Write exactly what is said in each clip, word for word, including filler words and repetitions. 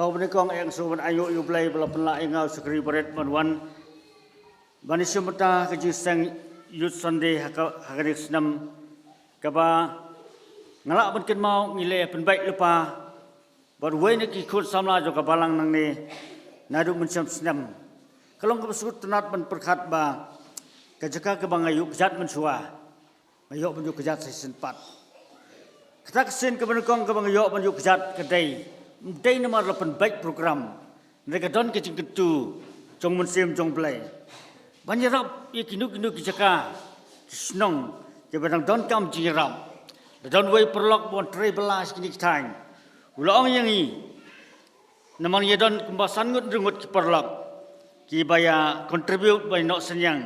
Kong bani kong eng su ban ayu yu blai bala pynla eng au sakri baret ban wan. Bani sumata ka jingseng Youth Sunday haka haka nek snam kaba ngala ban kenmau ngi le pynbait lupa. Bad wei na ki khun samla jong ka balang nangne naduh mynshem snem. Ka long kaba sngewtynnat ban pyrkhat ba ka jaka kaba nga ïoh kjat mynshuwa nga ïoh ban ïoh kjat sa shisien pat. Kata ka sien kaba nyngkong kaba nga ïoh ban ïoh kjat ka dei, dei namar la pynbeit program. Hynrei ka don ka jingkyntu jong u Mynsiem jong U Blei ban ïarap ïa kino kino ki jaka ki shnong kiba dang don kam jingïarap. La don wei paralok ba wan trei bylla sha kine ki thaiñ. U la ong ïa ngi namar ïa don kumba san ngut hynriew ngut ki paralok kiba ïa contribute ba ïa noh synñiang.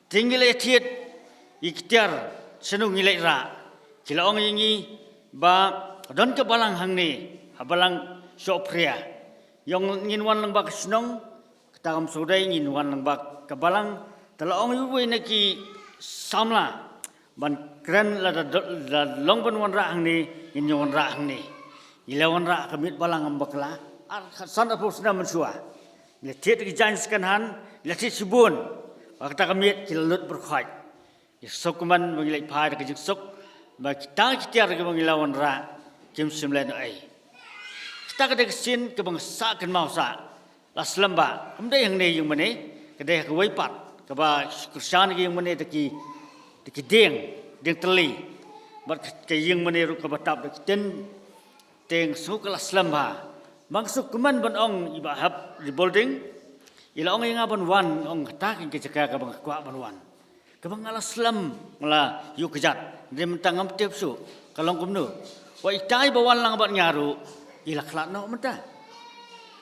Te ngi la ïathied ïa ki tiar shano ngi leit rah. Ki la ong ïa ngi ba don ka balang hangne ha balang Shohphria. Ïa ngin wan lang ba ka shnong kata kam sodai ngin wan lang ba ka balang. Te la ong ïa uwei na ki samla ban kren lada do- la long ban wanrah hangne ngin ïa wanrah hangne. Ngi la wanrah ka miet balang ym bakla ar khatsan arphew snem mynshuwa. Ngi la thied ki jaiñ second hand, ngi la thied shibun. Ba kata ka miet ki la lut byrkhoit. Ngi suk kumne ba ngi leit phai da ka jingsuk ba kita ki tiar kiba ngi la wanrah kim shym leh noh ei. Kata ka dei ka sien kaba nga sah kynmaw sah. La slem ba kam dei hangne ïing mane ka dei ha kawei pat kaba kyrshan ka ïing mane da ki da ki dieng dieng tylli. Bad ka ïing mane ruh kaba tap da ki tin. Te nga sngew ka la slem ba ma nga suk kumne ban ong i Bah Hep rebuilding. I la ong ïa nga ban wan, ong kata ka jaka kaba nga kwah ban wan. Kaba nga la slem nga la ïoh kjat. Hynrei mynta ngam tip shuh ka long kumno. Wat itai ba wan lang bad nga ruh i la khlad noh mynta.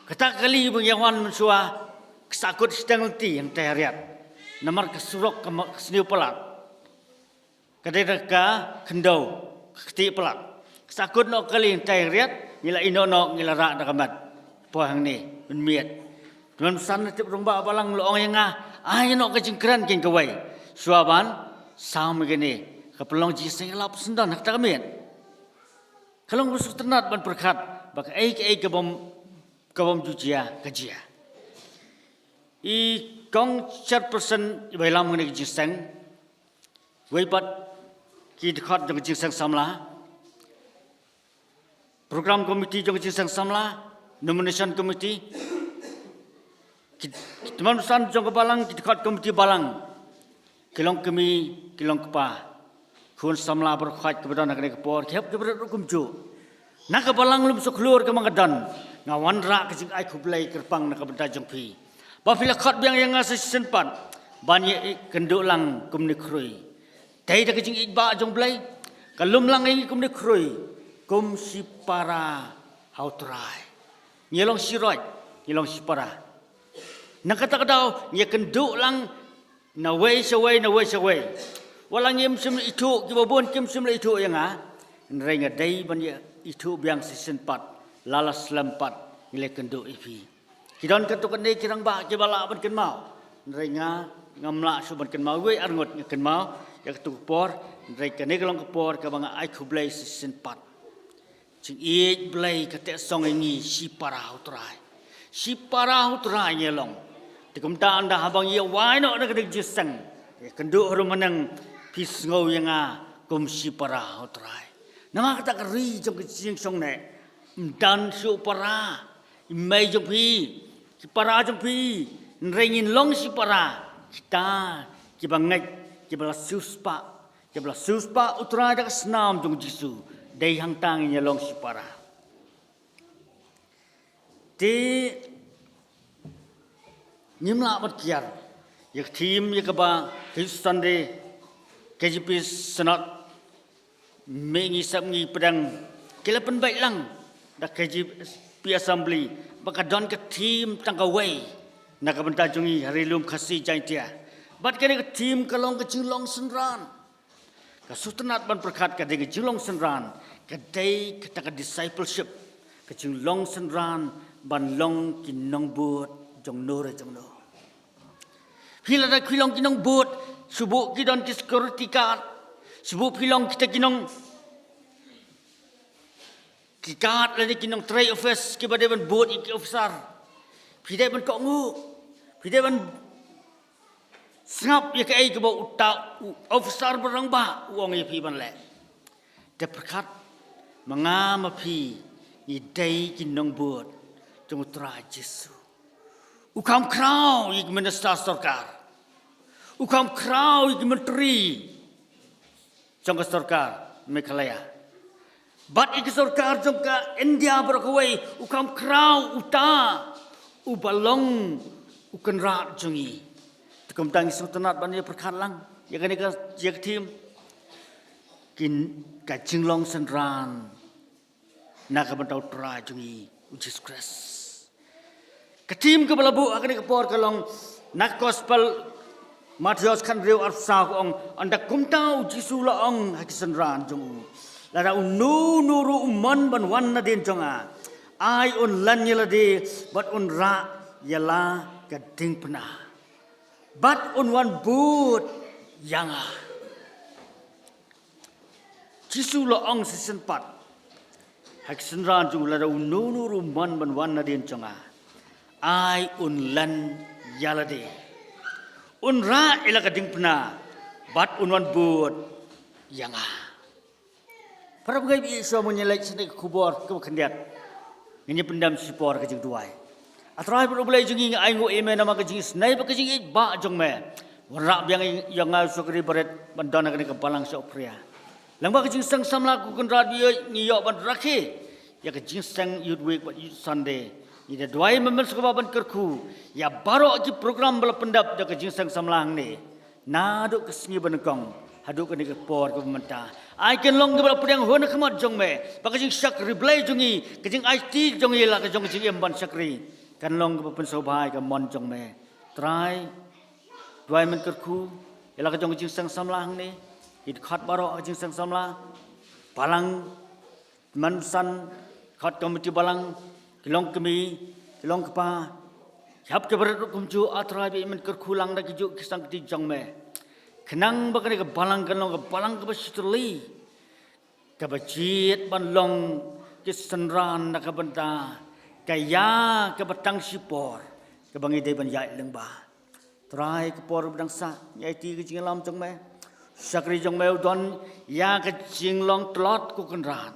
Kata ka kali ba nga wan mynshuwa ka sahkut shiteng lynti hangtai ha riat. Namar ka surok ka ma- ka sniew palat. Ka dei da ka khyndew ka kti palat. Ka sahkut noh ka kali hangtai ha riat ngi la ïeh noh ngi la rah da ka met. Poi hangne mynmiet. Te mynsan na tip rangbah balang la ong ïa nga ai noh ka jingkren keiñ kawei. Shuwa ban sam ïa kane ka pynlong jingseng ïalap syndon ha kata ka miet. Ka long ba sngewtynnat ban pyrkhat ba kaei kaei ka bym ka bym ju jia ka jia. I kong chairperson iba ïalam kane ka jingseng. Wei pat ki dkhot jong ka jingseng samla, program committee jong ka jingseng samla, nomination committee, ki ki tymmen basan jong ka balang, ki dkhot committee balang, ki long kmie ki long kpa, khun samla baroh khoit kiba don ha kane ka por ki hap kiba rit ruh kumjuh. Na ka balang lum suk hlur kaba nga don nga wanrah ka jingai khublei kyrpang na ka bynta jong phi ba phi la khot biang ïa nga sa shisien pat ban ïa kynduh lang kumne khrui. Dei da ka jingïeit ba jong Blei ka lum lang ïa ngi kumne khrui kum shipara ha U Trai. Ngi long shiroit ngi long shipara. Na kata ka daw ngi ïa kynduh lang na wei sha wei na wei sha wei. Wat la ngim shym la ithuh kiba bun kim shym la ithuh ïa nga. Hynrei nga dei ban ïa ithuh biang shisien pat la la slem pat ngi la kynduh ïa phi. Ki don katto katne ki rangbah kiba lah ban kynmaw. Hynrei nga ngam lah shuh ban kynmaw wei ar ngut nga kynmaw ïa katto ka por. Hynrei kane ka long ka por kaba nga ai khublei shisien pat. Jingïeit Blei ka teh song ïa ngi shipara ha U Trai. Shipara ha U Trai ngi long. Te kumta ynda haba ngi ïa wai noh na ka dei ka jingseng ïa kynduh harum haneng phi sngew ïa nga kum shipara ha U Trai. Namar kata ka ri jong ka jingsong ne ym don shuh para. I mei jong phi ki para jong phi. Hynrei ngin long shipara kita kiba ngeit kiba la siewspah. Kiba la siewspah U Trai da ka snam jong U Jisu. Dei hangta ngin ïa long shipara. Te ngim lah ban kiar ïa ka thim ïa kaba ka Youth Sunday K J P Synod. Me ngi sap ngi pdeng ki la pynbeit lang da K J P Assembly ba ka don ka thim tang kawei na ka bynta jong ngi ha Ri Lum Khasi Jaiñtia. Bad kane ka thim ka long ka jinglong synran. Ka sngewtynnat ban pyrkhat ka dei ka jinglong synran ka dei kata ka discipleship ka jinglong synran ban long ki nongbud jong no re jong no. Phi lada phi long ki nongbud shu buh ki don ki security guard shu buh phi long kita ki nong ki guard lane ki nongtrei office kiba dei ban bud ïa ki officer. Phi dei ban kohnguh, phi dei ban sngap ïa kaei kaba uta u officer ba rangbah u ong ïa phi ban leh. Te pyrkhat, ma nga ma phi ngi dei ki nongbud jong U Trai Jisu. U kham khraw ïa ki minister sorkar, u kham khraw ïa ki myntri jong ka sorkar Meghalaya, bad ïa ki sorkar jong ka India baroh kawei. U kham khraw uta uba long u Kynrad jong ngi. Te kumta ngi sngewtynnat ban ïa pyrkhat lang ïa kane ka, ïa ka theme, kin, ka jinglong synran na ka bynta U Trai jong ngi U Jisu Khrist. Ka theme kaba la buh ha kane ka por ka long na ka Gospel Mathaios khathynriew arphew saw, ka ong, ynda kumta U Jisu u la ong ha ki synran jong u, lada uno uno ruh u mon ban wan nadien jong nga, ai un len ïa lade bad un rah ïa la ka diengphna bad un wan bud ïa nga. Jisu u la ong shisien pat ha ki synran jong u, lada uno uno ruh u mon ban wan nadien jong nga, ai un len ïa lade, un rah ïa la ka diengphna bad un wan bud ïa nga. Para bangeit, ïa shuwa ban ïa leit sha kane ka khubor kaba khyndiat, ngin ïa pyndem shipor ka jingduwai. A Trai bad U Blei jong ngi, nga ainguh ïa me namar ka jingisynei bad ka jingïeit ba jong me. Wanrah biang ïa nga u shakri barit ban don ha kane ka balang sha u phria. Lyngba ka jingseng samla, ko Kynrad, ngi ïoh ban rakhe ïa ka jingseng Youth Week bad Youth Sunday. Ngi da duwai mynmiet sngewbha ban kyrkhu ïa baroh ki program ba la pyndep da ka jingseng samla hangne, naduh ka sngi ba nyngkong haduh kane ka por kaba mynta. Ai kin long kiba la pdiang hun ha khmat jong me, ba ka jingshakri Blei jong ngi, ka jingaiti jong ngi la ka jong ka jingim ban shakri, kan long kaba pynsngewbha ïa ka mon jong me. Trai, duwai mynta kyrkhu ïa la ka jong ka jingseng samla hangne, ki dkhot baroh ka jingseng samla, balang, tymmen basan, dkhot komiti balang, ki longkmie, ki longkpa, ki hep ki barit ruh kumjuh, A Trai, ba ïa men kyrkhu lang da ki juh ki sangkti jong me, khnang ba kane ka balang kan long ka balang kaba shitylli, kaba jied ban long ki synran na ka bynta ka ïa kaba tang shipor kaba ngi dei ban ïaid lyngba. Trai, ka por ba dang sah ngi aiti ka jingïalam jong me. Shakri jong me u don ïa ka jinglong tlot, ko Kynrad.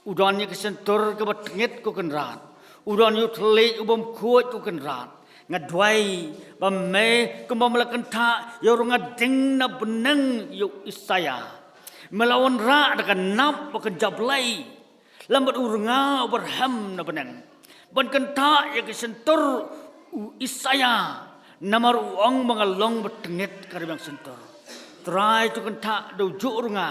U don ïa ka shyntur kaba tyngit, ko Kynrad. U don ïa u thylliej u bym khuid, ko Kynrad. Nga duwai ba me, kumba me la kynthah ïa u rnga ding na bneng ïa u Isaïah, me la wanrah da ka nap ba kynja Blei lem bad u rnga uba rhem na bneng ban kynthah ïa ka shyntur u Isaïah, namar u ong ba nga long ba tyngit ka rbiang shyntur. Trai, to kynthah da u juh rnga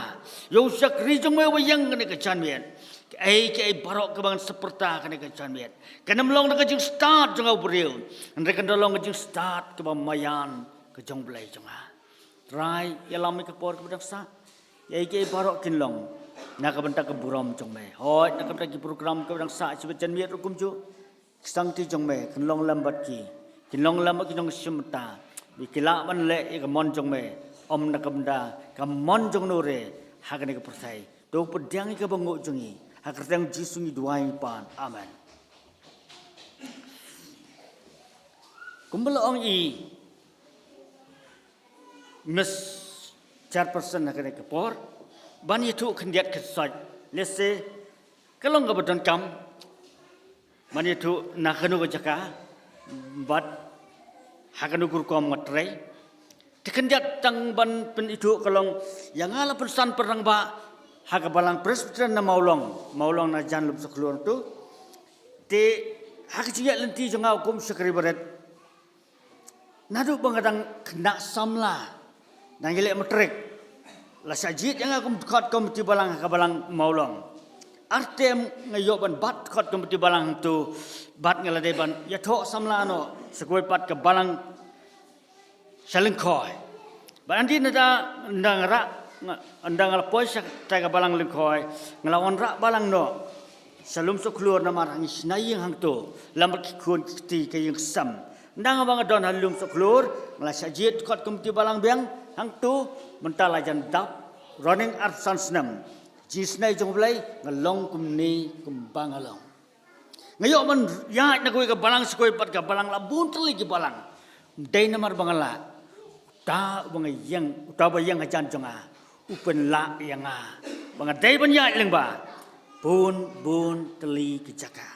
ïa u shakri jong me uba ïeng kane ka janmiet. Kiei kiei baroh kaba ngan sa pyrta kane ka janmiet, kan ym long da ka jingstad jong nga u briew, hynrei kan da long ka jingstad kaba maïan ka jong Blei jong nga. Trai, ïalam ïa ka por kaba dang sah. Ïa kiei baroh kin long na ka bynta ka burom jong me. Hooid, na ka bynta ki program kaba dang sah shibit janmiet ruh kumjuh, ki sangkti jong me kin long lem bad ki, kin long lem bad ki nongshim bynta, ba ki lah ban leh ïa ka mon jong me, ym na ka bynta ka mon jong no re ha kane ka pyrthei. To pdiang ïa ka banguh jong ngi, ha ka kyrteng Jisu ngi duwai ngi pan. Amen. Kumba la ong i Miss Chairperson ha kane ka por, ban ïathuh khyndiat khynsoit, lehse ka long kaba donkam ban ïathuh na kano ka jaka bad ha kano ka rukom nga trei. Te khyndiat tang ban pynithuh ka long, ïa nga la pynsan pynrangbah ha ka Balang Presbyterian na Mawlong, Mawlong na Jan Lumshakhlur to. Te ha ka jingïaid lynti jong nga kum shakri barit, naduh ba nga dang khynnah samla, dang ïaleh matrik, la shah jied ïa nga kum dkhot komiti balang ha ka Balang Mawlong. Artem nga ïoh ban bat dkhot komiti balang hangto, bad nga la dei ban ïathoh samla noh sa kawei pat ka balang sha Lyngkhoi. Bad hadien nda, nda nga rah, nga, nda nga la poi sha kata ka Balang Lyngkhoi, nga la wanrah balang noh sha Lumshakhlur namar ngi shna ïing hangto lem bad ki khun ki kti, ka ïing sem. Nda nga ba nga don ha Lumshakhlur, nga la shah jied dkhot komiti balang biang hangto, mynta la jan dap running arphew san snem. Jingisynei jong U Blei, nga long kumne kum ba nga long. Nga ïoh ban ïaid na kawei ka balang sha kawei pat ka balang, la bun tylli ki balang. Dei namar ba nga lah, uta uba nga ïeng, uta uba ïeng hajan jong nga u pynlah ïa nga ba nga dei ban ïaid lyngba bun bun tylli ki jaka.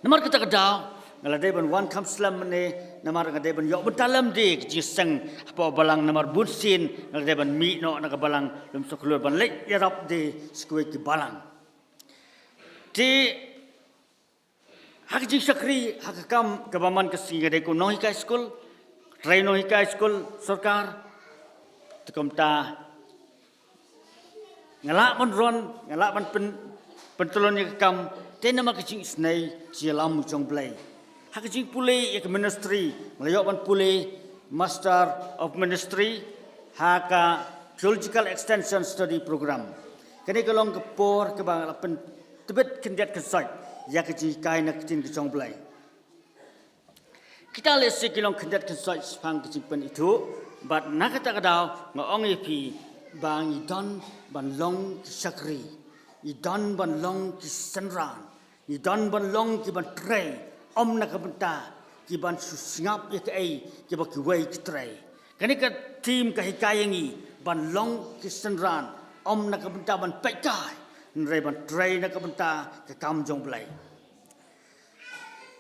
Namar kata ka daw nga la dei ban wan kham slem mynne, namar nga dei ban ïoh bynta lem de ka jingseng hapoh balang, namar bun sien nga la dei ban mih noh na ka balang lum sha khlur ban leit ïarap de sha kawei ki balang. Te ha ka jingshakri ha ka kam kaba man ka sngi, nga dei kum nonghikai skul, trei nonghikai skul sorkar. Te kumta nga lah ban ron, nga lah ban pyn, pyntlun ïa ka kam, te namar ka jingisnei jingïalam jong U Blei. Ha ka jingpule ïa ka ministry, nga la ïoh ban pule Master of Ministry ha ka Theological Extension Study Program. Kane ka long ka por kaba nga la pyntbit khyndiat khynsoit ïa ka jinghikai na ka ktien ka jong U Blei. Kita lehse ki long khyndiat khynsoit shaphang ka jingpynithuh, bad na kata ka daw nga ong ïa phi ba ngi don ban long ki shakri, ngi don ban long ki synran, ngi don ban long ki ban trei, ym na ka bynta ki ban shu sngap ïa kaei kaba kiwei ki trei. Kane ka theme ka hikai ïa ngi ban long ki synran, ym na ka bynta ban peit kai, hynrei ban trei na ka bynta ka kam jong U Blei.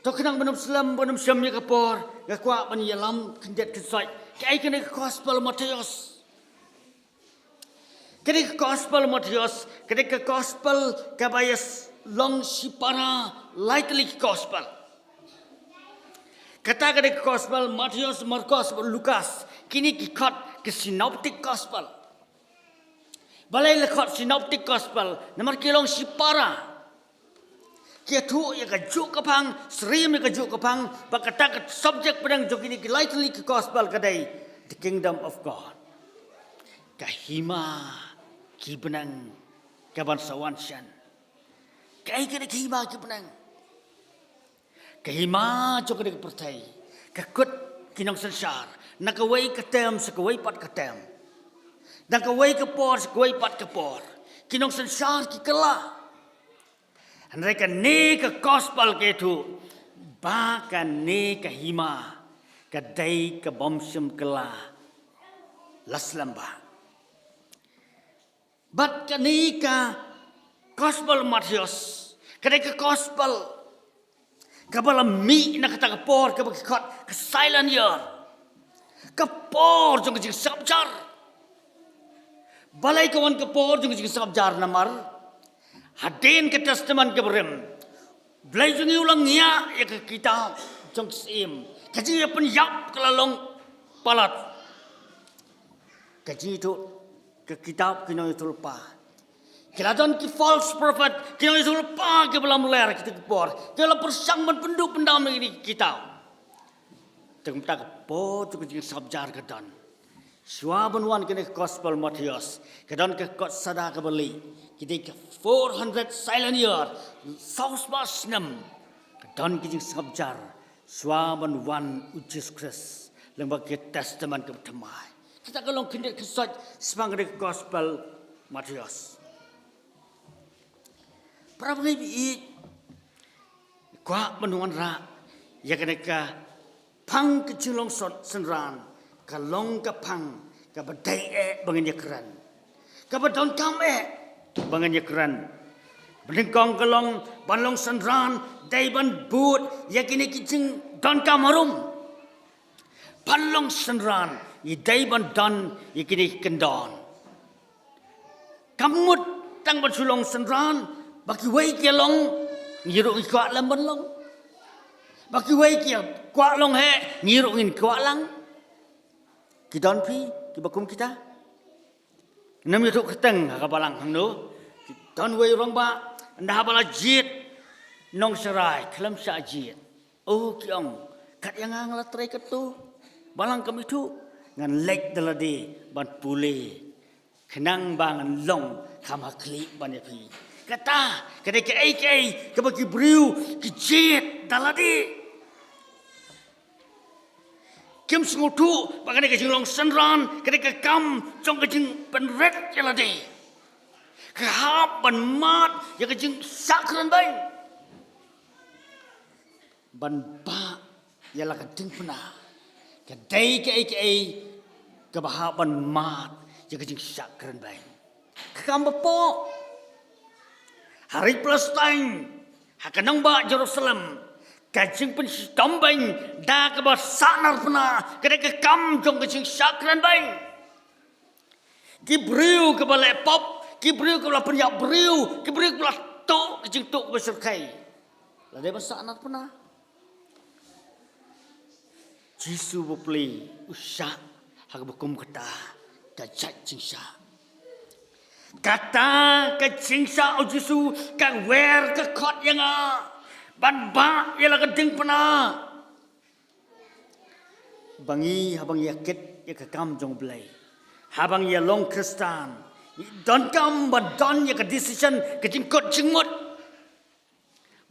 To khnang ban ym slem, ban ym shem ïa ka por, nga kwah ban ïalam khyndiat khynsoit kaei kane ka gospel Mathaios. Kane ka gospel Mathaios, kane ka gospel kaba ïa long shipara lai tylli ki gospel. Kata kane ka gospel Mathaios, Markos, Lukas, kine ki khot ki synoptic gospel. Balei la khot synoptic gospel? Namar ki long shipara. Ki ïathuh ïa kajuh ka phang, syriem ïa kajuh ka phang, bad kata ka subject pdeng jong kine ki lai tylli ki gospel ka dei the kingdom of God. Ka hima ki bneng kaban sa wan shen. Kaei kane ka hima ki bneng? Ka hima jong kane ka pyrthei ka kut ki nongsynshar na kawei ka term sha kawei pat ka term, na kawei ka por sha kawei pat ka por. Ki nongsynshar ki kylla. Hynrei kane ka gospel ka ïathuh ba kane ka hima ka dei ka bym shym kylla, la slem bha. Bad kane ka gospel Mathaios, kane ka gospel kaba la mih na kata ka por kaba ki khot ka silent year, ka por jong ka jingsngap jar. Balei ka wan ka por jong ka jingsngap jar? Namar hadien ka Testament kaba rim, Blei jong ngi u la ngiah ïa ka kitab jong ka syiem. Ka jingïapynïap ka la long palat. Ka jingïathuh ka kitab ki nongïathuhlypa. Ki la don ki false prophet, ki nongïathuhlypa kiba lamler kita ki por, ki la pyrshang ban pynduh pyndam ïa kine ki kitab. Te kumta ka por jong ka jingsngap jar ka don. Shuwa ban wan kane ka gospel Mathaios, ka don ka kot sada kaba lieh. Ki dei ka four hundred silent year, saw spah snem ka don ka jingsngap jar shuwa ban wan U Jisu Khrist lyngba ka Testament kaba thymmai. Kata ka long khyndiat khynsoit shaphang kane ka gospel Mathaios. Para bangeit ba ïeit, kwah ban wanrah ïa kane ka phang ka jinglong sot synran, ka long ka phang kaba dei eh ba ngin ïakren, kaba donkam eh ba ngin ïakren. Ba nyngkong ka long ban long synran dei ban bud ïa kine ki jingdonkam harum. Ban long synran ngi dei ban don ïa kine ki kyndon. Kam mut tang ban shu long synran, ba kiwei ki ïa long, ngi ruh ngi kwah lem ban long. Ba kiwei ki ïa kwah long hi, ngi ruh ngin kwah lang. Ki don phi kiba kum kita? Ngim ïathuh kyrteng ha ka balang hangno. Ki don wei u rangbah ynda haba la jied nongsharai khlem shah jied. O, ki ong, kat ïa nga nga la trei katto. Balang kam ithuh, ngan leit da lade ban pule. Khnang ba ngan long kham ha khlieh ban ïa phi. Kata ka dei kaei kaei kaba ki briew ki jied da lade. Kim sngewthuh ba kane ka jinglong synran ka dei ka kam jong ka jingpynrit ïa lade. Ka hap ban mad ïa ka jingshah kren beiñ. Ban bah ïa la ka diengphna ka dei kaei kaei kaba hap ban mad ïa ka jingshah kren beiñ. Ka kam ba poh ha ri Palestine, ha ka nongbah Jerusalem, ka jingpynshitom beiñ da kaba sahnarphna ka dei ka kam jong ka jingshah kren beiñ. Ki briew kiba leh pop, ki briew kiba la pynïap briew, ki briew kiba la tuh ka jingtuh kaba shyrkhei, la dei ban sahnarphna. Jisu bapli u shah ha kaba kum kata ka jait jingshah. Kata ka jingshah u Jisu ka wer ka khot ïa nga ban bah ïa la ka diengphna. Ba ngi haba ngi ïa kit ïa ka kam jong U Blei, haba ngi ïa long Khristan, ngi donkam ban don ïa ka decision, ka jingkut jingmut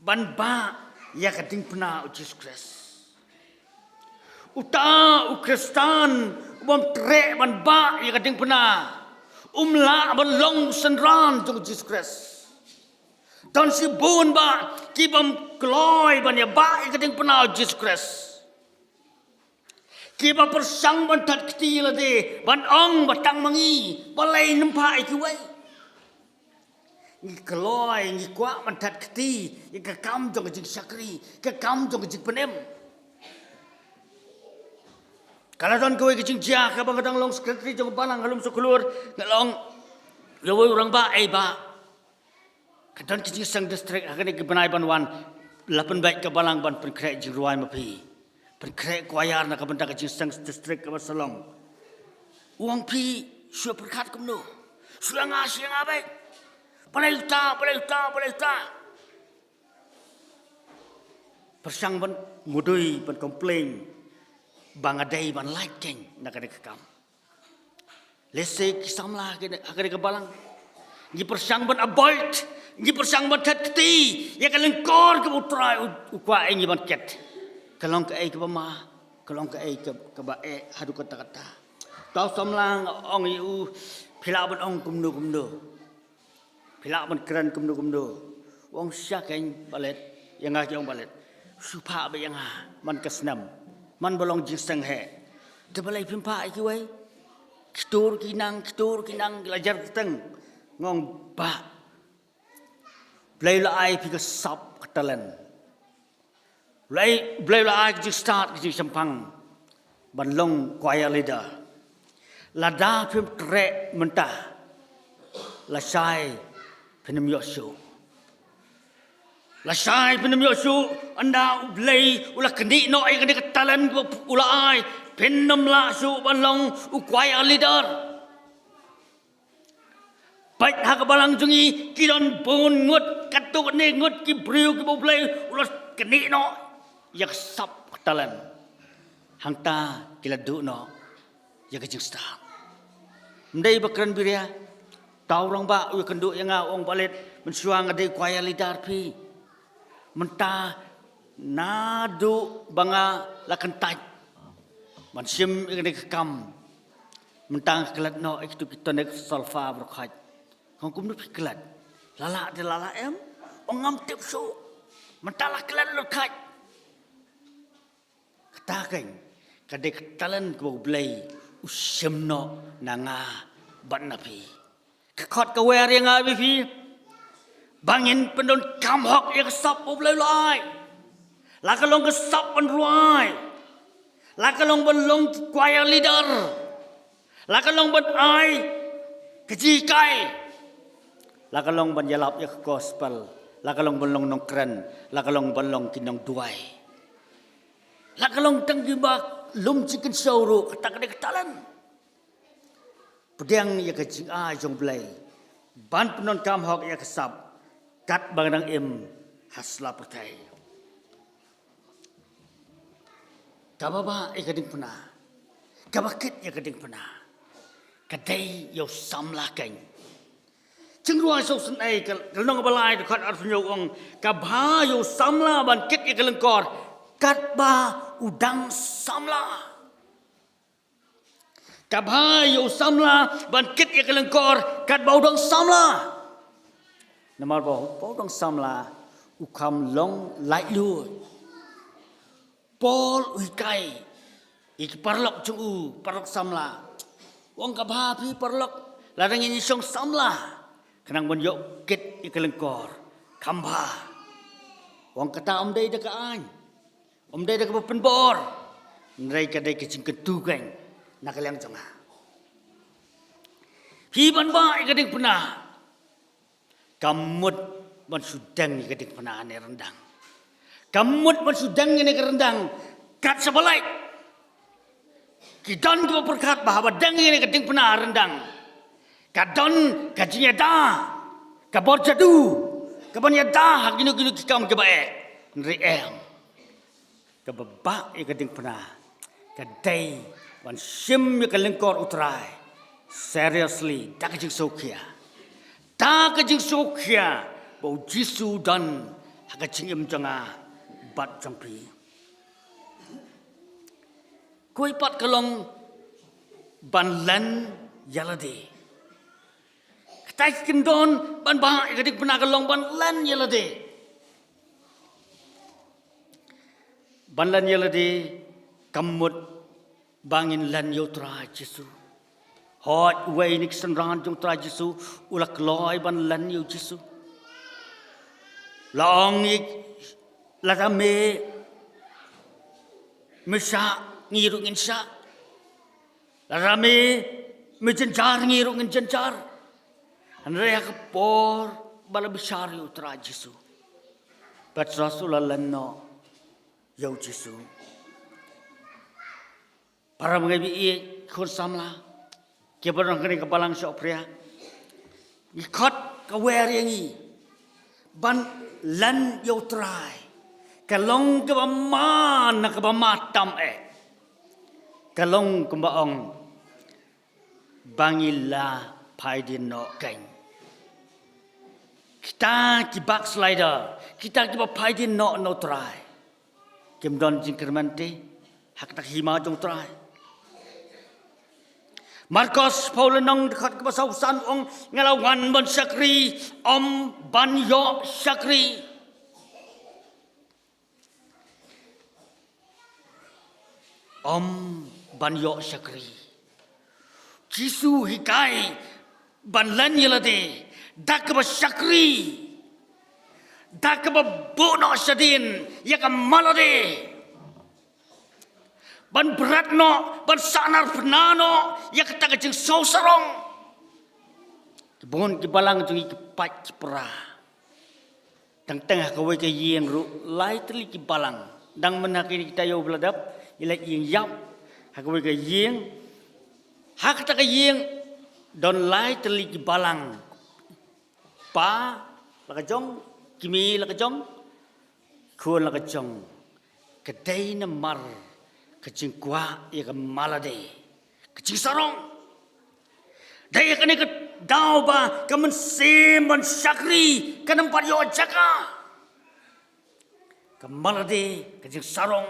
ban bah ïa ka diengphna u Jisu Khrist. Uta u Khristan u bym treh ban bah ïa ka diengphna, um lah ban long synran jong u Jisu Khrist. Don shibun bah ki bym kloi ban ïa bah ïa ka diengphna u Jisu Khrist. Kiba pyrshang ban thad kti lade, ban ong ba tang ma ngi, balei nym phah ïa kiwei. Ngi kloi, ngi kwah ban thad kti ïa ka kam jong ka jingshakri, ka kam jong ka jingpynim. Ka la don kawei ka jingjia kaba nga dang long secretary jong ka balang ha Lumshyiap Khlur, nga la ong ïa uwei u rangbah, ei bah, ka don ka jingseng district ha kane ka bnai ban wan, la pynbeit ka balang ban pynkhreh jingrwai ma phi, pynkhreh choir na ka bynta ka jingseng district kaba sa long. U ong phi shu pyrkhat kumno, shu ïa nga, shu ïa nga beit. Balei uta, balei uta, balei uta. Pyrshang ban mudui, ban complain ba nga dei ban lait keiñ na kane ka kam. Lehse ki samla ha kane, ha kane ka balang, ngi pyrshang ban avoid, ngi pyrshang ban thad kti ïa ka lyngkor kaba U Trai u, u kwah ïa ngi ban kit. Ka long kaei kaba ma, ka long kaei ka, kaba eh haduh katta katta. Uta u samla nga ong ïa u, phi lah ban ong kumno kumno, phi lah ban kren kumno kumno. U ong shisha keiñ Bah Leit, ïa nga ki ong Bah Leit, shu phah beit ïa nga man ka snem, man ba long jingseng heh. Te balei phim phah ïa kiwei? Ki tur ki nang, ki tur ki nang, ki la jer kyrteng. Nga ong bah, Blei u la ai phi ka sap, ka talent. Blei, Blei u la ai ka jingstad, ka jingshemphang ban long choir leader. Lada phim treh mynta, lashai phin ym ïoh shuh. Lashai phin ym ïoh shuh, ynda U Blei u la knieh noh ïa kane ka talent kaba u la ai, phin ym lah shuh ban long u choir leader. Peit ha ka balang jong ngi, ki don bun ngut, katto katne ngut ki briew kiba U Blei u la knieh noh ïa ka sap, ka talent. Hangta ki la duh noh ïa ka jingstad. Ym dei ba kren biria, uta u rangbah u ïakynduh ïa nga, u ong Bah Leit, mynshuwa nga dei choir leader phi. Mynta naduh ba nga la kyntait ban shim ïa kane ka kam, mynta nga klet noh ïa kito ki tonic solfa baroh khoit. Nga ong kumno phi klet? La lah te la lah em? Ong ngam tip shuh. Mynta la klet lut khoit. Kata keiñ ka dei ka talent kaba U Blei u shim noh na nga bad na phi. Ka khot ka wer ïa nga bad phi ba ngin pyndonkam hok ïa ka sap U Blei u la ai. La ka long ka sap ban rwai, la ka long ban long choir leader, la ka long ban ai ka jinghikai, la ka long ban ïalap ïa ka gospel, la ka long ban long nongkren, la ka long ban long ki nongduwai. La ka long tang kiba lum jingkynshew ruh, kata ka dei ka talent. Pdiang ïa ka jingai jong U Blei ban pyndonkam hok ïa ka sap katba nga dang im ha sla pyrthei. Kaba bah ïa ka diengphna, kaba kit ïa ka diengphna, ka dei ïa u samla keiñ. Jingrwai sawsynei ka, ka lynnong ba lai, dkhot arphew hynñiew u ong, ka bha ïa u samla ban kit ïa ka lyngkor katba u dang samla. Ka bha ïa u samla ban kit ïa ka lyngkor katba u dang samla. Namar ba u Paul u samla u kham long laitluid. Paul u hikai ïa ki paralok jong u, paralok samla. U ong ka bha phi paralok, lada ngin ïashong samla, khnang ban ïoh kit ïa ka lyngkor, kham bha. U ong kata ym dei da ka aiñ, ym dei da kaba pynbor, hynrei ka dei ka jingkyntu keiñ na ka liang jong nga. Phi ban bah ïa ka diengphna, ka mut ban shu deng ïa ka diengphna ne ryndang. Ka mut ban shu deng ïa ka ryndang kat shaba lait. Ki don kiba pyrkhat ba haba deng ïa ka diengphna ryndang, ka don ka jingïada, ka bor jadu, ka ban ïada ha kino kino ki kam kiba eh. Hynrei em. Kaba bah ïa ka diengphna ka dei ban shim ïa ka lyngkor U Trai seriously, da ka jingsngewkhia. Da ka jingsngewkhia ba U Jisu u don ha ka jingim jong nga bad jong phi. Kawei pat ka long ban len ïa lade. Kata ka kyndon ban bah ïa ka diengphna ka long ban len ïa lade. Ban len ïa lade ka mut ba ngin len ïa U Trai Jisu. Hooid, uwei na ki synran jong U Trai Jisu u la kloi ban len ïa U Jisu. La ong ïa, lada me, me shah, ngi ruh ngin shah. Lada me, me jynjar, ngi ruh ngin jynjar. Hynrei ha ka por ba la bishar ïa U Trai Jisu, Petros u la len noh ïa U Jisu. Para bangeit ba ïeit, khun samla, kiba don ha kane ka balang Shawphria, ngi khot ka wer ïa ngi ban len ïa U Trai. Ka long kaba man na kaba man tam eh. Ka long kumba ong ba ngi la phai dien noh keiñ. Kita ki backslider, kita kiba phai dien noh na U Trai, kim don jingkyrmen te ha kata ka hima jong U Trai. Markos, Paul, nong dkhot kaba saw san ong, nga la wan ban shakri, ym ban ïoh shakri. Ym ban ïoh shakri. Jisu hikai ban len ïa lade da kaba shakri, da kaba buh noh shadien ïa ka mal lade, ban bret noh, ban sahnarphna noh ïa kata ka jingsngewsarong. Bun ki balang jong ngi ki pait ki pra. Teng teng ha kawei ka ïing ruh lai tylli ki balang. Dang mynta kine kita ïew ba la dep, i leit ïing ïap. Ha kawei ka ïing, ha kata ka ïing don lai tylli ki balang. Pa la ka jong, kmie la ka jong, khun la ka jong. Ka dei namar ka jingkwah ïa ka mal lade, ka jingsarong. Dei ïa kane ka daw ba ka mynsiem ban shakri kan ym pat ïoh jaka. Ka mal lade, ka jingsarong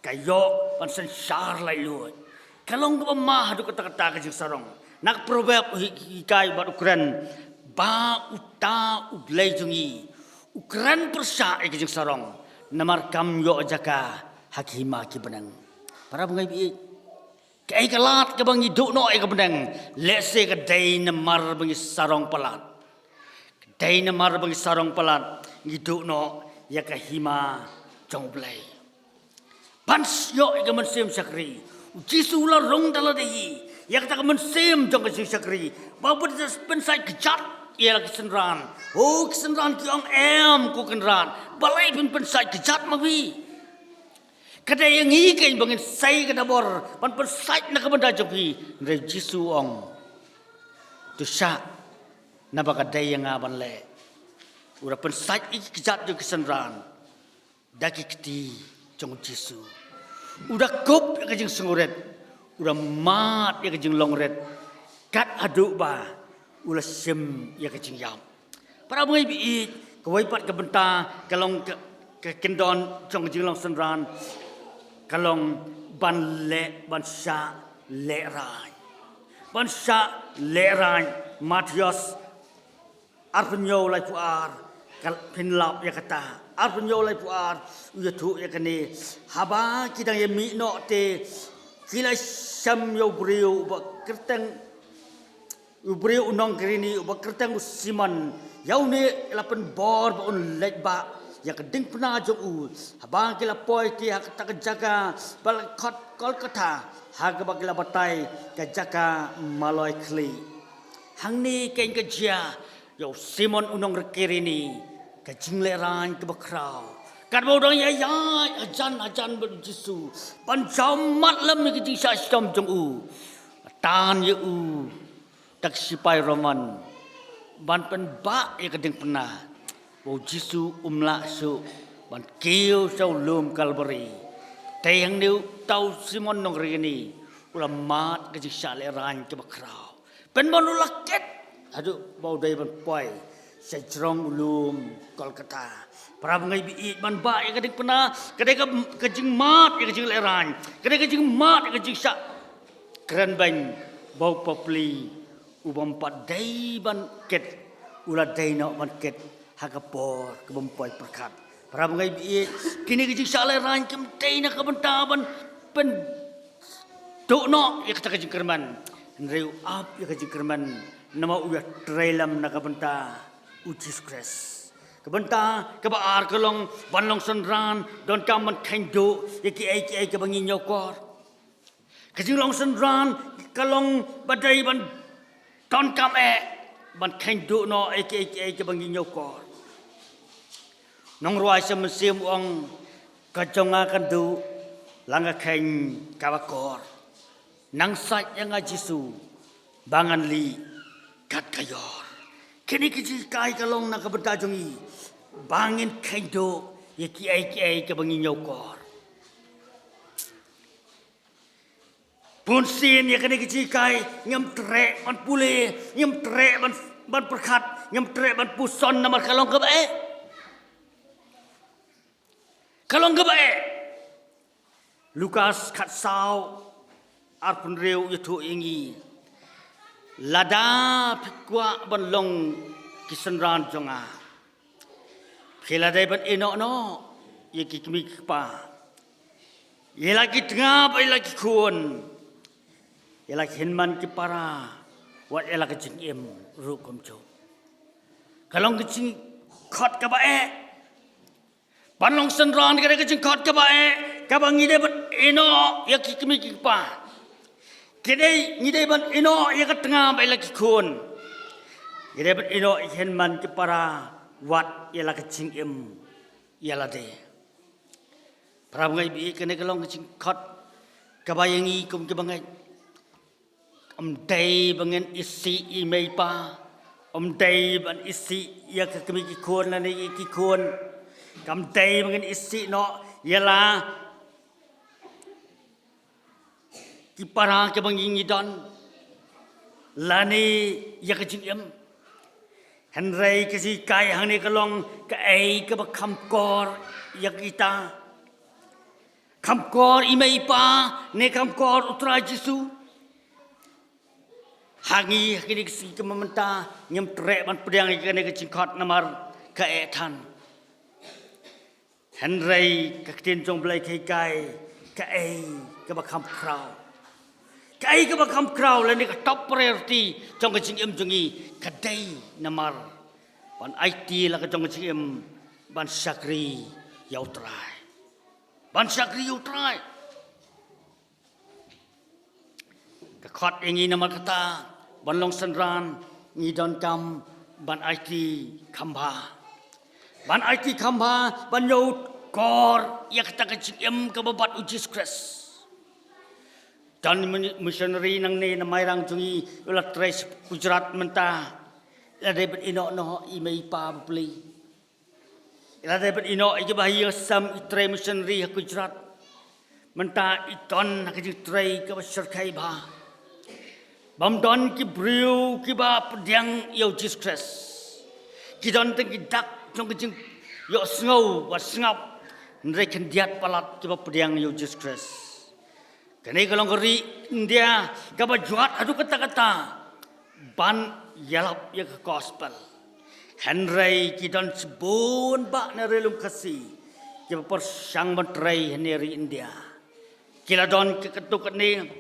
ka ïoh ban synshar laitluid. Ka long kaba ma haduh katta katta ka jingsarong. Na ka Proverb u hi-, hikai bad u kren ba uta U Blei jong ngi u kren pyrshah ïa ka jingsarong, namar kam ïoh jaka ha ki hima ki bneng. Para bangeit ba ïeit, kaei ka lad kaba ngi duh noh ïa ka bneng? Lehse ka dei namar ba ngi sarong palat. Ka dei namar ba ngi sarong palat ngi duh noh ïa ka hima jong U Blei. Ban ïoh ïa ka mynsiem shakri, U Jisu u la rung da lade hi ïa kata ka mynsiem jong ka jingshakri. Ba u pynsait kjat ïa la ki synran. O ki synran ki ong, em ko Kynrad, balei phin pynsait kjat ma phi? Ka dei ïa ngi keiñ ba ngin sei ka dabor ban pynsait na ka bynta jong phi. Hynrei U Jisu u ong, to shah, naba ka dei ïa nga ban leh. U da pynsait ïa ki kjat jong ki synran da ki kti jong U Jisu. U da kup ïa ka jingsngewrit, u da mad ïa ka jinglong rit, kat haduh ba u la shim ïa ka jingïap. Para bangeit ba ïeit, kawei pat ka bynta ka long ka, ka kyndon jong ka jinglong synran ka long ban leh, ban shah lehraiñ. Ban shah lehraiñ. Mathaios Arphew hynñiew laiphew ar, ka pynlap ïa kata. Arphew hynñiew laiphew ar, u ïathuh ïa kane. Haba ki dang ïa mih noh te, ki la shem ïa u briew uba kyrteng, u briew u nong Kirini uba kyrteng u Simon. Ïa une la pynbor ba un leit bah ïa ka diengphna jong u. Haba ki la poi te ha kata ka jaka ba la khot Golgotha, ha kaba ki la batai ka jaka maloi khlieh. Hangne keiñ ka jia ïa u Simon u nong Kirini ka jinglehrain kaba khraw. Katba u dang ïaid hajan hajan bad u Jisu ban jaw mat lem ïa ka jingshah shitom jong u, la tan ïa u da ki sipai Roman ban pynbah ïa ka diengphna. Ba u Jisu um lah shuh ban kiew sha u lum Kalbari. Te hangne uta u Simon nong Kirini u la mad ka jingshah lehrain kaba khraw. Pynban u la kit haduh ba u dei ban poi sha jrong u lum Golgotha. Para bangeit ba ïeit, ban bah ïa ka diengphna ka dei ka, ka jingmad ïa ka jinglehrain, ka dei ka jingmad ïa ka jingshah kren beiñ. Ba u bapli u bym pat dei ban kit, u la dei noh ban kit ha ka por ka bym poi pyrkhat. Para bangeit ba ïeit, kine ki jingshah lehrain kim dei na ka bynta ban pynduh noh ïa kata ka jingkyrmen. Hynrei u ap ïa ka jingkyrmen namar u ïatrei lem na ka bynta u Jisu Khrist. Ka bynta kaba ar ka long ban long synran donkam ban kheiñ duh ïa kiei kiei kaba ngi ñiewkor. Ka jinglong synran ka long ba dei ban donkam eh ban kheiñ duh noh ïa kiei kiei kaba ngi ñiewkor. Nongrwai Sam Mynsiem u ong, ka jong nga kan duh la nga kheiñ kaba kor. Nang sait ïa nga Jisu ba ngan lih kat ka ïor. Kine ki jinghikai ka long na ka bynta jong ngi ba ngin kheiñ duh ïa kiei kiei kaba ngi ñiewkor. Bunsien ïa kane ka jinghikai ngim treh ban pule, ngim treh ban, ban pyrkhat, ngim treh ban puson namar ka long kaba eh. Ka long kaba eh. Lukas khatsaw arphew hynriew u ïathuh ïa ngi, lada phi kwah ban long ki synran jong nga, phi la dei ban ïehnoh noh ïa ki kmie ki kpa, ïa la ki tnga bad ïa la ki khun, ïa la ki hynmen ki para, wat ïa la ka jingim ruh kumjuh. Ka long ka jingkhot kaba eh. Ban long synran ka dei ka jingkhot kaba eh, kaba ngi dei ban ïehnoh ïa ki kmie ki kpa. Ka dei ngi dei ban ïehnoh ïa ka tnga bad ïa la ki khun. Ngi dei ban ïehnoh ïa ki hynmen ki para, wat ïa la ka jingim ïa lade. Para bangeit ba ïeit, kane ka long ka jingkhot kaba ïa ngi kum ki bangeit. Kam dei ba ngin isih ïa i mei i pa. Kam dei ban isih ïa ka kmie ki khun lane ïa ki khun. Kam dei ba ngin isih noh ïa la ki para kiba ngi ngi don lane ïa ka jingim. Hynrei ka jinghikai hangne ka long kaei kaba kham kor ïa kita. Kham kor i mei i pa ne kham kor u Trai Jisu? Ha ngi ha kine ki sngi kaba mynta ngim treh ban pdiang ïa kane ka jingkhot namar ka eh than. Hynrei ka ktien jong U Blei ka hikai kaei kaba kham khraw. Kaei kaba kham khraw lane ka top priority jong ka jingim jong ngi ka dei namar ban aiti la ka jong ka jingim ban shakri ïa U Trai. Ban shakri ïa U Trai. Ka khot ïa ngi namar kata, ban long synran ngi donkam ban aiti kham bha. Ban aiti kham bha, ban ïoh kor ïa kata ka jingim kaba bad U Jisu Khrist. Don mi-, missionary nangne na Mairang jong ngi, u la trei sha Gujarat mynta. La dei ban ïehnoh noh ïa i mei i pa bapli. I la dei ban ïehnoh ïa kiba ha ïing ha sem, i trei missionary ha Gujarat. Mynta i don ha ka jingtrei kaba shyrkhei bha. Bym don ki briew kiba pdiang ïa U Jisu Khrist. Ki don tang ki dak jong ka jingïohsngew bad sngap, hynrei khyndiat palat kiba pdiang ïa U Jisu Khrist. Kane ka long ka ri India kaba jwat haduh katta katta ban ïalap ïa ka gospel. Hynrei ki don shibun bah na ri lum Khasi kiba pyrshang ban trei hynne ri India. Ki la don ka katto katne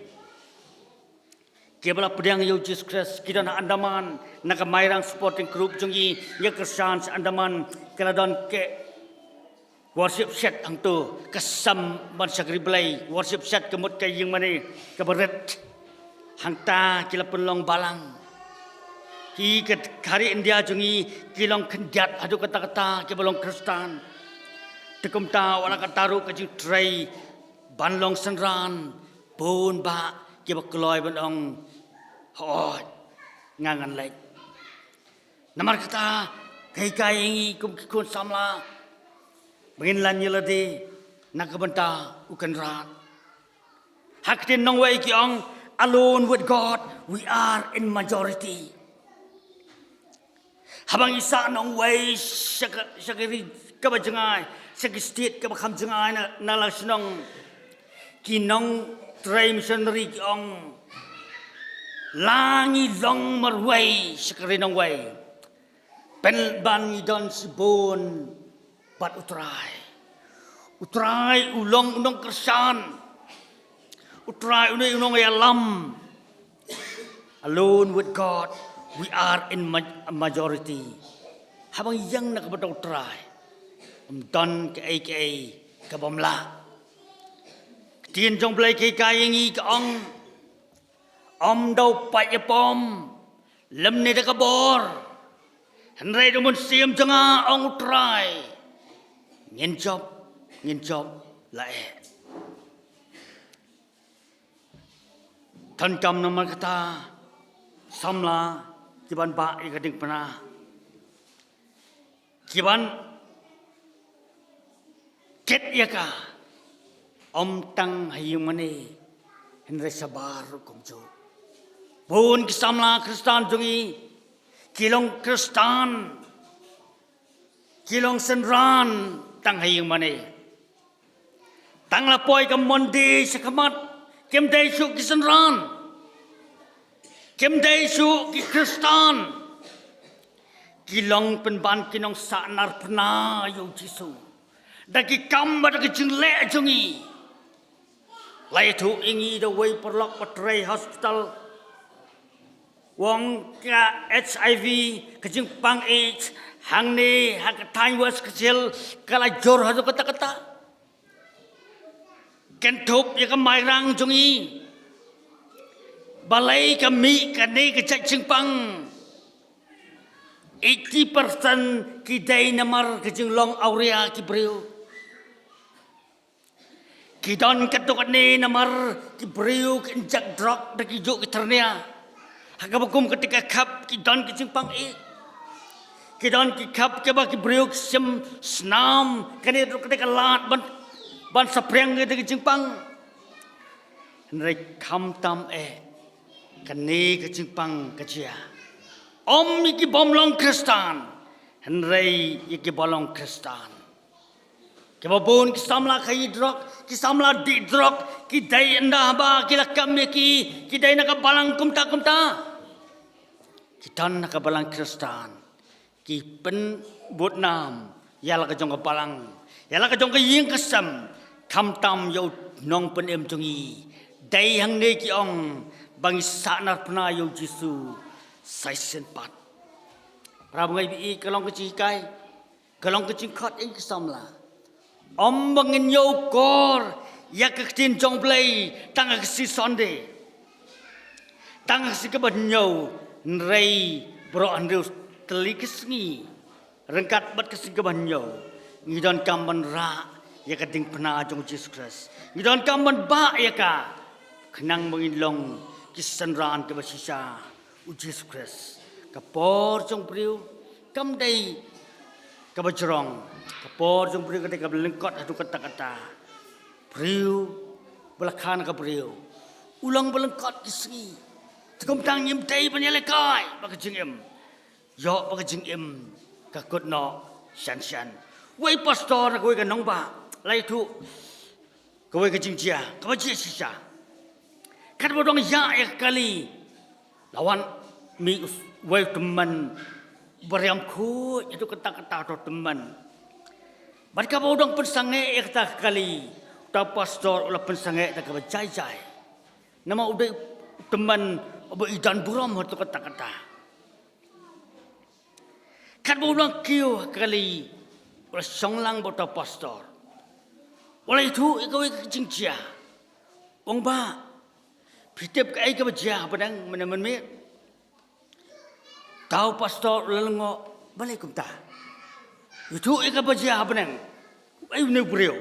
kiba la pdiang ïa u Jisu Khrist. Ki don ha Andaman, na ka Mairang Supporting Group jong ngi, ngi kyrshan sha Andaman, ki la don ka worship shed hangto, ka sem ban shakri Blei, worship shed ka mut ka ïing mane kaba rit. Hangta ki la pynlong balang. Ki ka, ka ri India jong ngi ki long khyndiat haduh katta katta kiba long Khristan. Te kumta wat la katta ruh ka jingtrei ban long synran, bun bah kiba kloi ban ong, hooid, nga ngan leit. Namar kata, ka hikai ïa ngi kum ki khun samla ba ngin len ïa lade na ka bynta u Kynrad. Ha ka ktien nongwei ki ong, "Alone with God, we are in majority." Haba ngi sah nongwei sha ka, sha ka ri kaba jngai, sha ki state kaba kham jngai na, na la shnong, ki nongtrei missionary ki ong, la ngi long marwei sha ka ri nongwei, pynban ngi don shibun bad U Trai. U Trai u long u nongkyrshan. U Trai une u nongïalam. "Alone with God, we are in ma-, majority." Haba ngi ïeng na ka bynta U Trai, ym don kaei kaei ka bym lah. Ka ktien jong U Blei ka hikai ïa ngi ka ong, ym da u paid ïapom lymne da ka bor, hynrei da u Mynsiem jong nga, ong U Trai, ngin jop, ngin jop la eh. Donkam namar kata, samla, ki ban bah ïa ka diengphna, ki ban kit ïa ka, ym tang ha ïing mane, hynrei shabar ruh kumjuh. Bun ki samla Khristan jong ngi ki long Khristan, ki long synran tang ha ïing mane. Tang la poi ka Monday sha khmat, kim dei shuh ki synran, kim dei shuh ki Khristan. Ki long pynban ki nongsah narphna ïa u Jisu da ki kam bad da ki jingleh jong ngi. La ïathuh ïa ngi da uwei u paralok ba trei hospital, u ong ka HIV, ka jingpang AIDS hangne ha ka thaiñ West Khasi Hills ka la jur haduh katta katta. Kynthup ïa ka Mairang jong ngi, balei ka mih kane ka jait jingpang? Eighty percent ki dei namar ka jinglong awria ki briew. Ki don katto katne namar ki briew ki injek drok da ki juh ki thyrnia. Ha kaba kum kata ka khap ki don ki jingpang AIDS. Ki don ki khap kiba ki briew ki shim snam, kane ruh kata ka lad ban, ban saphriang kata ka jingpang. Hynrei khamtam eh, kane ka jingpang ka jia ym ïa ki bym long Khristan, hynrei ïa kiba long Khristan. Kiba bun ki samla khaïi drok, ki samla dih drok, ki dei ynda haba ki la kam ïa ki, ki dei na ka balang kumta kumta. Ki don na ka balang Khristan, ki pynbud nam ïa la ka jong ka balang, ïa la ka jong ka ïing ka sem, khamtam ïa u nongpynim jong ngi. Dei hangne ki ong ba ngi sah narphna ïa u Jisu sa shisien pat. Para bangeit, ka long ka jinghikai, ka long ka jingkhot ïa ngi ki samla. Ym ba ngin ïoh kor ïa ka ktien jong U Blei tang ha ka sngi Sunday, tang ha ka sngi kaba hynñiew, hynrei baroh hynriew tylli ki sngi ryngkat bad ka sngi kaba hynñiew ngi donkam ban rah ïa ka diengphna jong u Jisu Khrist. Ngi donkam ban bah ïa ka khnang ba ngin long ki synran kiba shisha u Jisu Khrist. Ka por jong u briew kam dei kaba jrong, ka por jong u briew ka dei kaba lyngkot haduh katta katta. Briew ba la kha na ka briew u long ba lyngkot ki sngi. Te kumta ngim dei ban ïalehkai bad ka jingim. Ïoh ba ka jingim ka kut noh shen shen. Uwei u pastor na kawei ka nongbah la ïathuh kawei ka jingjia kaba jia shisha. Katba u dang ïaid ïa ka kali, la wan mih uwei u tymmen Ba riam khuid haduh katta katta uta u tymmen. Bad kaba u dang pynsangeh ïa kata ka kali, uta u pastor u la pynsangeh da kaba jai jai. Namar u dei u tymmen uba i don burom haduh katta katta. Katba u dang kiew ha ka kali, u la shong lang bad uta u pastor. U la ïathuh ïa kawei ka jingjia. U ong, "Bah, phi tip kaei kaba jia ha bneng mynne mynmiet?" Uta u pastor u la lyngngoh, "Balei kumta? Ïathuh ïa kaba jia ha bneng. Uei une u briew?"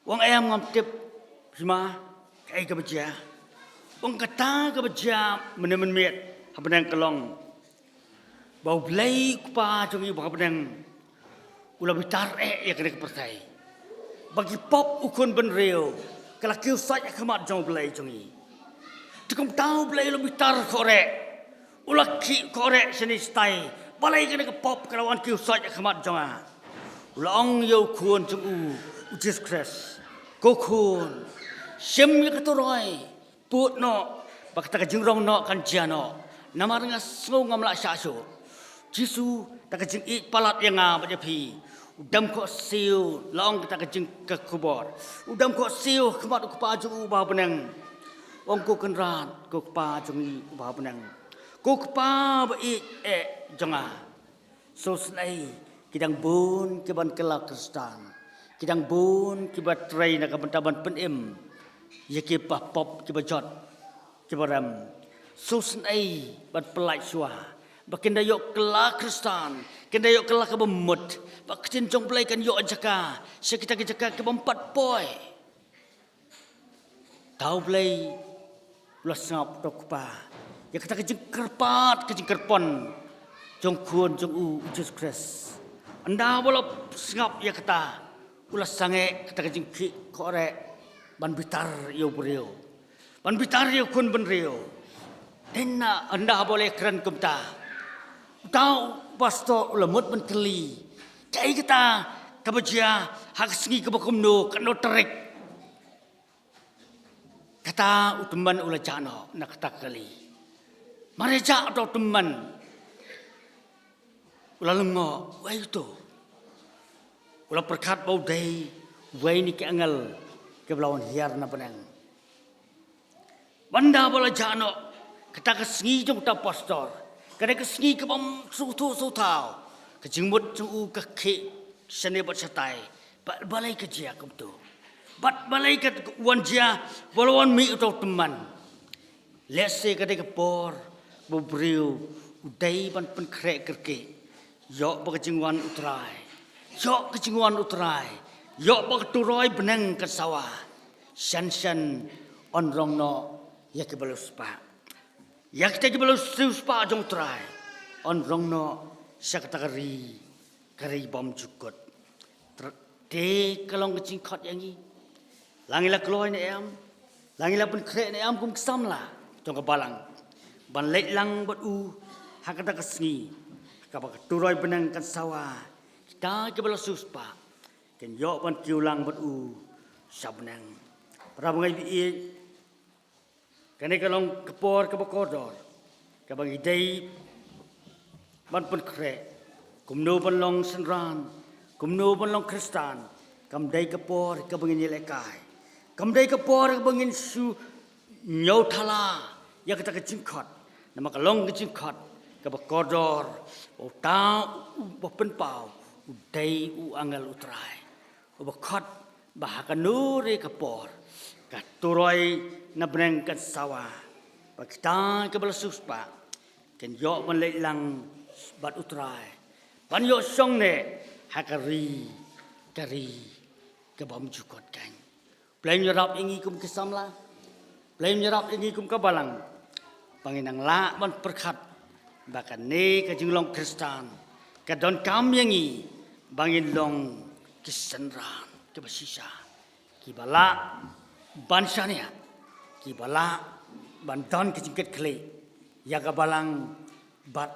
U ong, "Em, ngam tip, hima, kaei kaba jia." U ong, "Kata kaba jia mynne mynmiet ha bneng ka long ba U Blei U Kpa jong ngi uba ha bneng u la bitar eh ïa kane ka pyrthei. Ba ki pop u khun bynriew ki la kiew sait ha khmat jong U Blei jong ngi. Te kumta U Blei u la bitar khohreh, u la khih khohreh shane shatai. Balei kane ka pop ka la wan kiew sait ha khmat jong nga?" U la ong ïa u Khun jong u, u Jisu Khrist, "Ko khun, shim ïa ka turoi, pud noh, ba kata ka jingrong noh kan jia noh. Namar nga sngew ngam lah shah shuh." Jisu, da ka jingïeit palat ïa nga bad ïa phi, u dem khohsiew, la ong kata ka jing, ka khubor. U dem khohsiew ha khmat U Kpa jong u uba ha bneng. U ong, "Ko Kynrad, ko Kpa jong ngi uba ha bneng. Ko Kpa ba ïeit eh jong nga." Sngewsynei, ki dang bun ki ban kylla Khristan. Ki dang bun ki ba trei na ka bynta ban pynim ïa ki ba pop, ki ba jot, ki ba rem. Sngewsynei ban pyllait shuwa ba kin da ïoh kylla Khristan, kin da ïoh kylla kaba mut, ba ka ktien jong U Blei kan ïoh jaka sha kita ki jaka ki bym pat poi. Uta U Blei u la sngap, uta U Kpa, ïa kata ka jingkyrpad, ka jingkyrpon jong u Khun jong u, u Jisu Khrist. Ynda ba u la sngap ïa kata, u la sangeh kata ka jingkhih khohreh ban bitar ïa u briew, ban bitar ïa u khun bynriew. Dei na ynda ba u la kren kumta, uta u pastor u la mut ban kylli, "Kaei kata kaba jia ha ka sngi kaba kumno, katno tarik?" Kata u tymmen u la jah noh na kata ka kali. Mar ïa jah uta u tymmen, u la lyngngoh, "Uei uto?" U la pyrkhat ba u dei uwei na ki angel kiba la wan hiar na bneng. Ynda ba la jah noh kata ka sngi jong uta u pastor, ka dei ka sngi kabym sngewthuh sngewthaw. Ka jingmut jong u ka khih shane bad shatai. Bad balei ka jia kumto? Bad balei ka wan jia ba la wan mih uta u tymmen? Lehse ka dei ka por ba u briew u dei ban pynkhreh kyrkieh. Ïoh ba ka jingwan U Trai, ïoh ka jingwan U Trai, ïoh ba ka turoi bneng kan sawa. Shen shen yn rong noh ïa ki ba la siewspah. Ïa kita ki ba la siewspah jong U Trai yn rong noh sha kata ka ri, ka ri bymjukut. Tr-, te ka long ka jingkhot ïa ngi. La ngi la kloi ne em, la ngi la pynkhreh ne em kum ki samla jong ka balang ban leit lang bad u ha kata ka sngi, kaba ka turoi bneng kan sawa. Kita ki ba la siewspah kin ïoh ban kiew lang bad u sha bneng. Para bangeit ba ïeit, kane ka long ka por kaba kordor kaba ngi dei ban pynkhreh. Kumno ban long synran, kumno ban long Khristan, kam dei ka por kaba ngin ïalehkai. Kam dei ka por kaba ngin shu ñiewthala ïa kata ka jingkhot. Namar ka long ka jingkhot kaba kordor, uta uba pynpaw u dei u angel U Trai. Uba khot ba ha kano re ka por ka turoi na bneng kan sawa, ba kita ki ba la siewspah kin ïoh ban leit lang bad U Trai, ban ïoh shong ne ha ka ri, ka ri ka bymjukut kan. Blei un ïarap ïa ngi kum ki samla. Blei un ïarap ïa ngi kum ka balang, ba ngin nang lah ban pyrkhat ba kane ka jinglong Khristan ka donkam ïa ngi ba ngin long ki synran kiba shisha, kiba lah ban shaniah, kiba lah ban don ka jingkitkhlieh ïa ka balang bad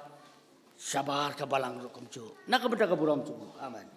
shabar ka balang ruh kumjuh. Na ka bynta ka burom jong U. Amen.